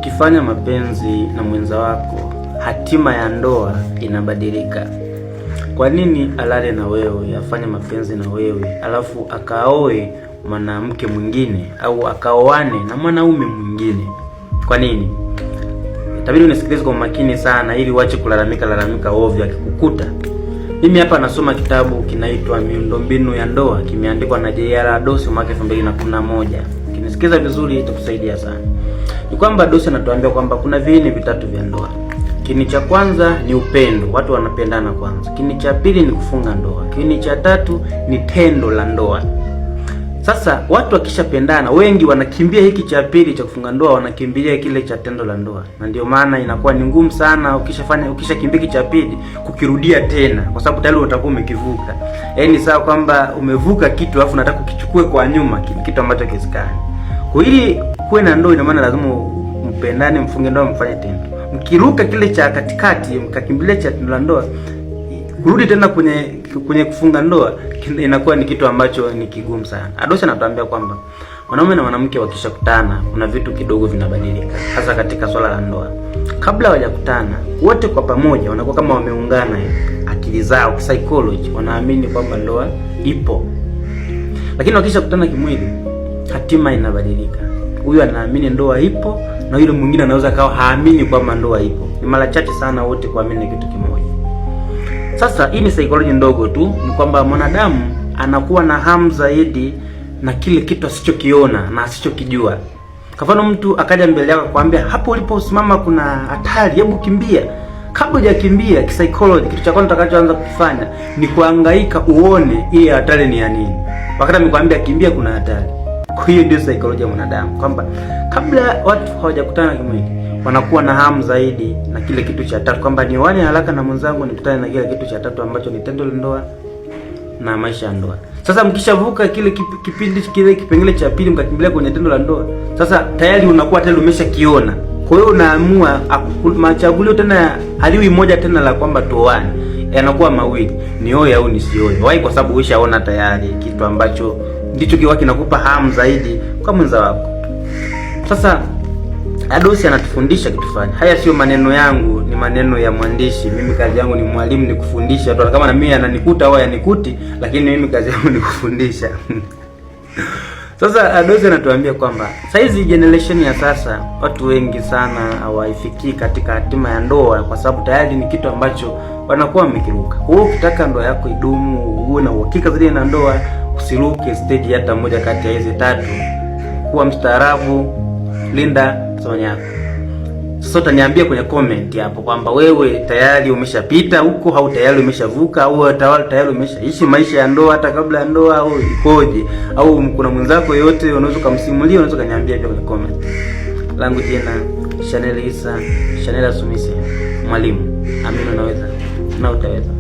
Ukifanya mapenzi na mwenza wako, hatima ya ndoa inabadilika. Kwa nini alale na wewe, afanye mapenzi na wewe, alafu akaoe mwanamke mwingine au akaoane na mwanaume mwingine? Kwa nini? Itabidi unisikilize kwa makini sana ili uache kulalamika lalamika ovyo akikukuta. Mimi hapa nasoma kitabu kinaitwa Miundombinu ya Ndoa, kimeandikwa na J.R. Dosi mwaka 2011. Ukinisikiza vizuri itakusaidia sana. Ni kwamba Dosi anatuambia kwamba kuna viini vitatu vya ndoa. Kiini cha kwanza ni upendo, watu wanapendana kwanza. Kiini cha pili ni kufunga ndoa. Kiini cha tatu ni tendo la ndoa. Sasa watu wakishapendana, wengi wanakimbia hiki cha pili cha kufunga ndoa, wanakimbilia kile cha tendo la ndoa, na ndio maana inakuwa ni ngumu sana ukishafanya, ukishakimbia hiki cha pili kukirudia tena, kwa sababu tayari utakuwa umekivuka. Yaani sawa kwamba umevuka kitu alafu unataka ukichukue kwa nyuma, kitu ambacho hakiwezekani. Kwa ili kuwe na ndoa, ina maana lazima mpendane, mfunge ndoa, mfanye tendo. Mkiruka kile cha katikati, mkakimbilia cha tendo la ndoa, kurudi tena kwenye kufunga ndoa inakuwa ni kitu ambacho ni kigumu sana. Adosi anatuambia kwamba mwanaume na mwanamke wakishakutana kuna vitu kidogo vinabadilika, hasa katika swala la ndoa. Kabla hawajakutana wote kwa pamoja wanakuwa kama wameungana akili zao, psychology, wanaamini kwamba ndoa ipo, lakini wakishakutana kimwili, hatima inabadilika. Huyu anaamini ndoa ipo na yule mwingine anaweza akawa haamini kwamba ndoa ipo. Ni mara chache sana wote kuamini kitu kimoja. Sasa hii ni psychology ndogo tu, ni kwamba mwanadamu anakuwa na hamu zaidi na kile kitu asichokiona na asichokijua. Kwa mfano, mtu akaja mbele yako akwambia, hapo uliposimama kuna hatari, hebu kimbia. Kabla hujakimbia, kisaikolojia, kitu cha kwanza utakachoanza kukifanya ni kuhangaika uone ile hatari ni ya nini, wakati amekwambia kimbia, kuna hatari. Kwa hiyo ndio saikolojia ya mwanadamu, kwamba kabla watu hawajakutana kimwili wanakuwa na hamu zaidi na kile kitu cha tatu, kwamba nioane haraka na mwenzangu nikutane na kile kitu cha tatu ambacho ni tendo la ndoa na maisha ya ndoa. Sasa mkishavuka kile kipindi kile kipengele cha pili mkakimbilia kwenye tendo la ndoa, sasa tayari unakuwa tayari umeshakiona. Kwa hiyo unaamua machagulio tena haliwi moja tena la kwamba tuoane, yanakuwa mawili, nioe au nisioe. Wai, kwa sababu ushaona tayari kitu ambacho ndicho kiwa kinakupa hamu zaidi kwa mwenza wako. Sasa Adosi anatufundisha kitu fulani. Haya sio maneno yangu, ni maneno ya mwandishi. Mimi kazi yangu ni mwalimu, ni kufundisha tu. Kama na mimi ananikuta au yanikuti, lakini mimi kazi yangu ni kufundisha. Sasa Adosi anatuambia kwamba saizi generation ya sasa watu wengi sana hawaifikii katika hatima ya ndoa, kwa sababu tayari ni kitu ambacho wanakuwa wamekiruka. Kwa hiyo ukitaka ndoa yako idumu, uwe na uhakika zaidi na ndoa, usiruke stage hata moja kati ya hizi tatu. Kuwa mstaarabu, linda thamani yako. Sasa utaniambia kwenye comment hapo kwamba wewe tayari umeshapita huko au tayari umeshavuka au tayari umeshaishi maisha ya ndoa hata kabla ya ndoa au ikoje, au kuna mwenzako yote unaweza kumsimulia, unaweza kaniambia pia kwenye comment. Langu jina Chanel Isa, Chanel Asumise, mwalimu. Amini unaweza na utaweza.